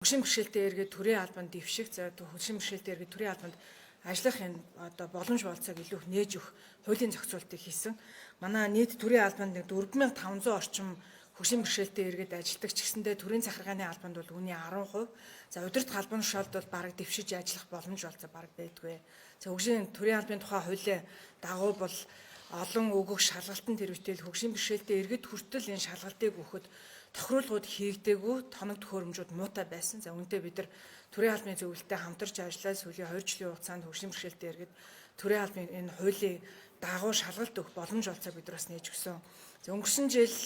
Хөгжлийн бэрхшээлтэй иргэд төрийн албанд дэвших, за хөгжлийн бэрхшээлтэй иргэд төрийн албанд ажиллах энэ одоо боломж болцоог илүү их нээж өгөх хуулийн зохицуултыг хийсэн. Манай нийт төрийн албанд нэг 4500 орчим хөгжлийн бэрхшээлтэй иргэд ажилладаг ч гэсэндээ төрийн захиргааны албанд бол үүний 10%. За, удирдах албан тушаалд бол бараг дэвшиж ажиллах боломж болцоо бараг байдгүй. За, хөгжлийн төрийн албаны тухай хуулийн дагуу бол олон өгөх шалгалтын тэрвэтэл хөгжлийн бэрхшээлтэй иргэд хүртэл энэ шалгалтыг өгөхөд тохируулгууд хийгдээгүй, тоног төхөөрөмжүүд муутай байсан. За, үүнтэй бид нар төрийн албаны зөвлөлтөй хамтарч ажиллаад сүүлийн 2 жилийн хугацаанд хөгжлийн бэрхшээлтэй иргэд төрийн албаны энэ хуулийн дагуу шалгалт өгөх боломж олцоо бид нар бас нээж өгсөн. За, өнгөрсөн жил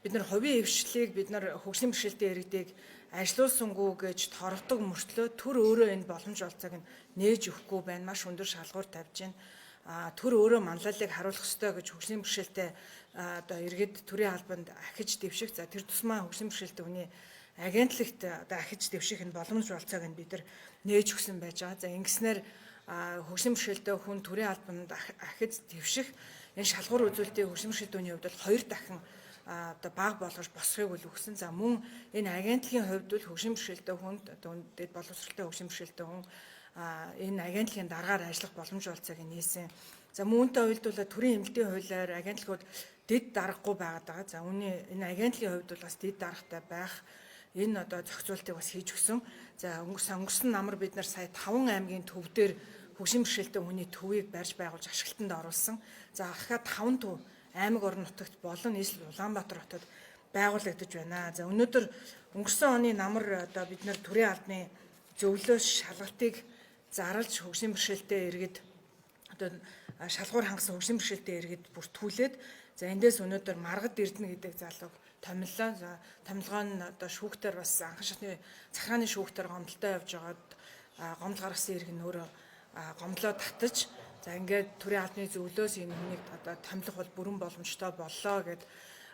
бид нар хувийн хвшлийг бид нар хөгжлийн бэрхшээлтэй иргэдийг ажилуулсангүй гэж торгодог мөртлөө төр өөрөө энэ боломж олцоог нь нээж өгөхгүй байна. Маш өндөр шалгуур тавьж байна. Төр өөрөө манлайлалыг харуулах ёстой гэж хөгжлийн бэрхшээлтэй одоо иргэд төрийн албанд ахиж дэвших, за, тэр тусмаа хөгжлийн бэрхшээлтэй хүний агентлагт одоо ахиж дэвших энэ боломж болцоог нь бид нар нээж өгсөн байж байгаа. За, ингэснээр хөгжлийн бэрхшээлтэй хүн төрийн албанд ахиж дэвших энэ шалгуур үзүүлэлтийг хөгжлийн бэрхшээлтэй хүний хувьд бол 2 дахин одоо бага болгож босхийг үл өгсөн. За, мөн энэ агентлагийн хувьд бол хөгжлийн бэрхшээлтэй хүнд одоо дэд боловсролтой хөгжлийн бэрхшээлтэй хүн энэ агентлагийн дараагаар ажиллах боломж болцоог нээсэн. За, үүнтэй уялдуулаад төрийн эмнэлтийн хуулиар агентлагууд дэд даргагүй байгаад байгаа. За, үүний энэ агентлагийн хувьд бол бас дэд даргатай байх энэ одоо зохицуултыг бас хийж өгсөн. За, өнгөрсөн намар бид нар сая 5 аймгийн төв дээр хөгжлийн бэрхшээлтэй хүний төвийг барьж байгуулж ашиглалтанд оруулсан. За, ахаад 5 төв аймаг орон нутагт болон нийслэл Улаанбаатар хотод байгуулагдаж байна. За, өнөөдөр өнгөрсөн оны намар одоо бид нар төрийн албаны зөвлөөс шалгалтыг зарлж хөгжлийн бэрхшээлтэй иргэд одоо шалгуур хангасан хөгжлийн бэрхшээлтэй иргэд бүртгүүлээд, за, эндээс өнөөдөр Маргад Эрдэнэ гэдэг залууг томилоо. За, томилгоо нь одоо шүүхтэр бас анхан шатны захирааны шүүхтэр гомдолтой явж байгаад гомдол гаргасан иргэн өөрөө гомдлоо татаж, за, ингээд төрийн албаны зөвлөөс энэ хүнийг одоо томилох бол бүрэн боломжтой боллоо гэд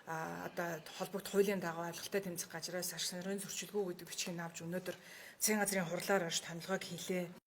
одоо холбогд хуулийн дагуу ойлголттой тэмцэх газраас ашиг сонирхлын зөрчилгүй гэдэг бичгийг авч өнөөдөр засгийн газрын хурлаар орж томилгоог хийлээ.